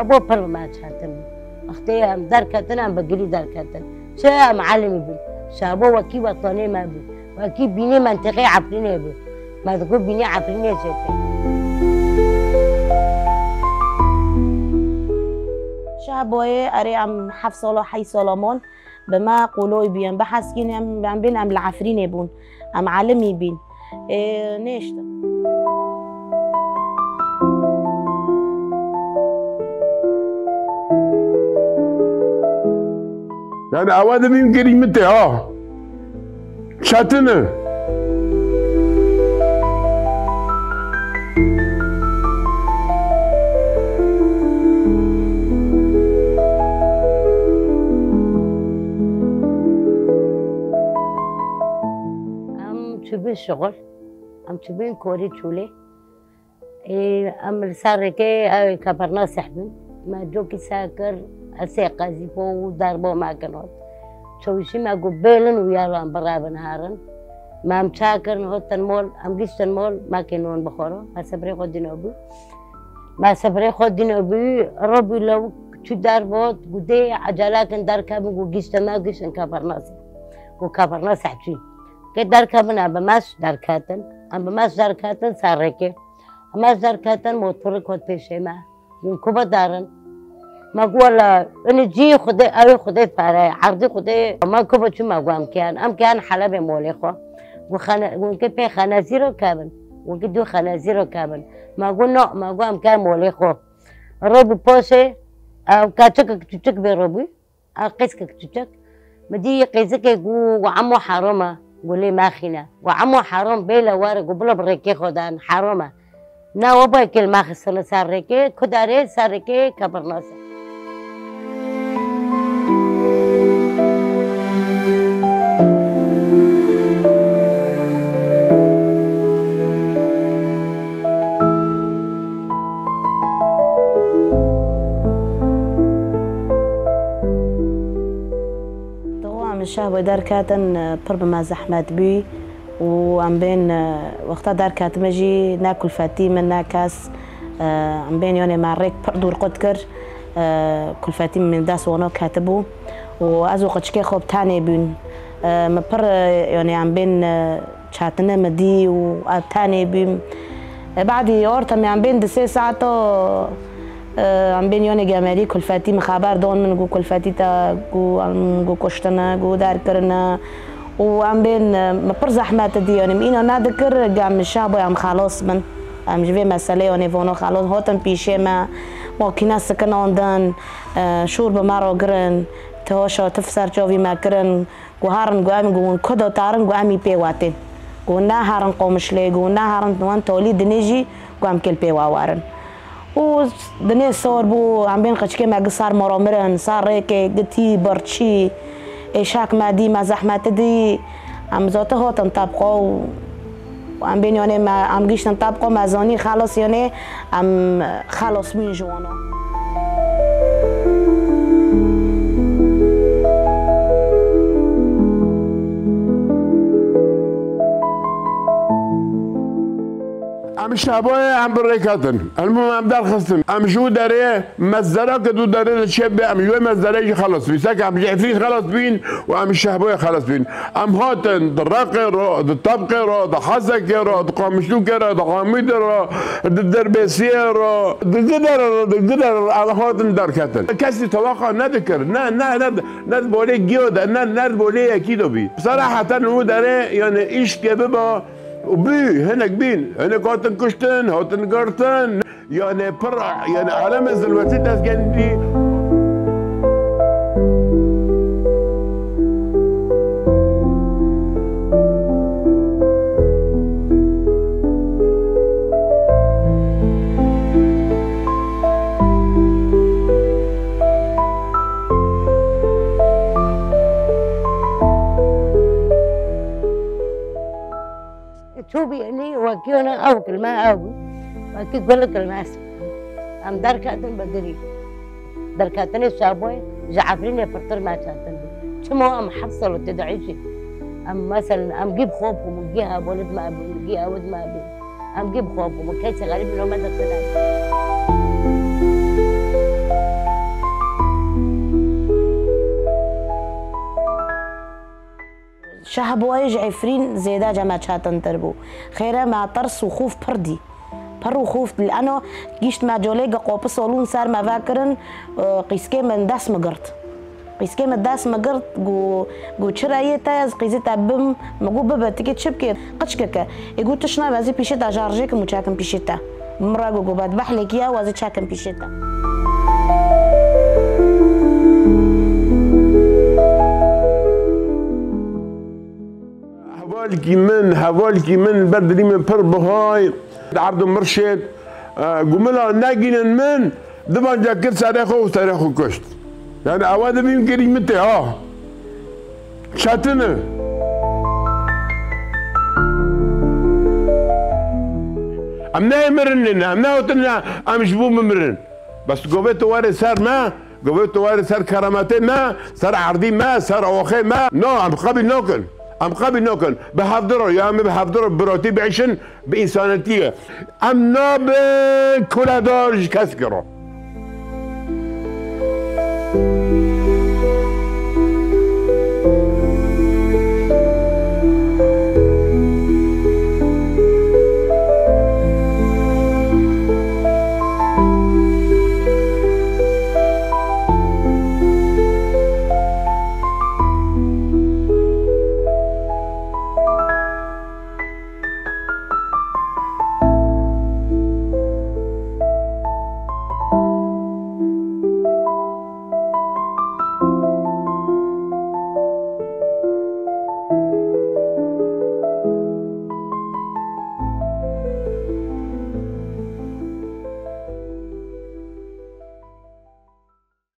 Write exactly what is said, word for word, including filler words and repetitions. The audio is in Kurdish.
Bo pir bi me çatin bû. Wextê em derketin, em bi gilî derketin. Çi em elimî bûn. Şabo wekî wetanê me bû. Wekî bînê mentiqê Efrînê bû. Me digot bînê Efrînê jê tê. Şaboyê erê em heft sala, heyt sala man. Bi me qoloy bîn, bi heskîn em, em bên em li Efrînê bûn. Em elimî bîn. Ê, nêştin. Yani ewa dibîn kirî min tê ha. Çetin e. Em çûbûn şixul, em çûbûn korî çûlê. Ê, em li ser rêkê ew Kepernaseh bûn. Me cokî sekir, esê qezîbo û derbo me kin hot. Çewişî me got bêlin û yalan birevin herin. Me em çakirin, hotin mol, em giştin mol, me kê non bixwara. Me sebrê xwe dîno bû. Me sebrê xwe dîno bû, robî lewik çû derbo, got dê ecele kin derkevin, got giştin me, giştin Kepernaseh. Got Kepernaseh çû. Kê derkevin, em bi meş derketin. Em bi meş derketin ser rêkê. Em meş derketin, motorik hot pêşê me. Gon ku bidarin. Me got wela, ini cî Xwedê, ew ê Xwedê pere, erdî Xwedê. Me ku biçû me got em kiyan. Em kiyan Helebê molê xwe. Got xene-, gon kê pê Xenezîro kevin. Gon kê dû Xenezîro kevin. Me got no, me got em kiyan molê xwe. Robî poşê, ew keçikek çûçik bê robî. A qêzkek çûçik. Mi dî qêzikê got, got emo herom e, got lê mexîne. Got emo herom bêle were, got bila bi rêkê xwe dan, herom e. Na we bayê kêl mexistine ser rêkê, ku derê ser rêkê Kepernaseh. Di wan min şeh wê derketin, pir bi me zehmet bû û em bên, wexta derketime jî ne kulfetî min, ne kes, em bên yanê me rêk pir dûr qut kir. Kulfetî min dest wana ketibû û ez û qiçikê xwe bi tenê bûn. Min pir, yanê em bên, çetine min dî û ev tenê bûm. E, badî orta me em bên di sê saeto, e, em bên yonê gemerî kulfetî min xeber don min, got kulfetî te, got em, got kuştine, got derkirine. Û em bên, e, min pir zehmet dî, yanî min îna nedikir, gam min şah boy em xelas bin. Em ji vê meselê yanî vono xelas, hotin pîşê me, makîne sikinandin, e, şûr bi me re girin, tihoşa tif ser çavî me kirin. Got herin, got em, got hûn ku de terin, got em î pê wetên. Got neherin Qomişlê, got neherin wan tolî dinê jî, got em kêl pê we werin. Û dinê sor bû, em bên qiçikê me gi ser moro mirin, ser rêkê, gitî, birçî, êşak me dî, me zehmeti dî, em zoti hotin tebqo û Em bên yanê me, em giştin tebqo me zanî xelas yanê em xelas bûn ji wana. Em şaboye em bi rêketin. Em em derxistin. Em ji û derê Mezera ke du derê li çêp be, em ji wê mezerê jî xelas bîn. Seke em ji Efrîn xelas bîn û em ji Şehboyê xelas bîn. Em hatin di Reqê re, di Tebqê re, di Hesekê re, di Qamişlûkê re, di Amîdê re, di Dirbêsiyê re, di Giderê re, di Giderê re em hatin derketin. Kesî tewaqa nedikir. Ne, ne, ne, ne di bolê giyo de, ne, ne di bolê yekî de bî. Seraheten û derê, yani îşkê biba û bî, hinek bîn. Hinek hatin kuştin, hatin girtin. Yani pir, yani aleme zilwetî dest gelî. Çû bî, enî wekî ona ew kilme ew bû. Wekî gul kilme ez. Em derketin bi girî. Derketinê Şaboyê ji Efrînê pirtir me çetin bû. Çima em heft sal tê diêşî. Em meselen, em gî bi xwe bû, gî hevalid me bû, gî ewid me bû. Em gî bi xwe bû, kesî xerîb nome destine. Çi hebûyê ji Efrîn zêde cem me çetintir bû. Xêre me ters û xûf pir dî. Pir û xûf, leno gîşt me colê ge qopis olûn ser me vekirin, e, qîskê min dest mi girt. Qîskê min dest mi girt, gu, gu çi reyê te ez qîzê te bim, mi gu bibe, tikê çi bikê, qiçkeke. Ê gu tişt nabe, ez ê pîşê te şarjê kim û çekim pîşê te. Min re gu, gu bedbehlekî ye û ez ê çekim pîşê te. Hevalkî min, hevalkî min ber dilî min pir bihay. Di Erd û Mirşêd, e, gumila negînin min, divan ca kir serê xwe û serê xwe kuşt. Yani ewa dibîm kirî min tê ha. Çetin e. Em ne mirin ne, em ne otin ne, em ji bo min mirin. Bes govê tu were ser me, govê tu were ser kerametê me, ser erdî me, ser oxê me. No, em qebîl nakin. Em qebîl nakin. Bi hevdiro, ya em bi hevdiro, bi birotî biişin, bi însanetiyê. Em nabin kuledar ji kesekî re.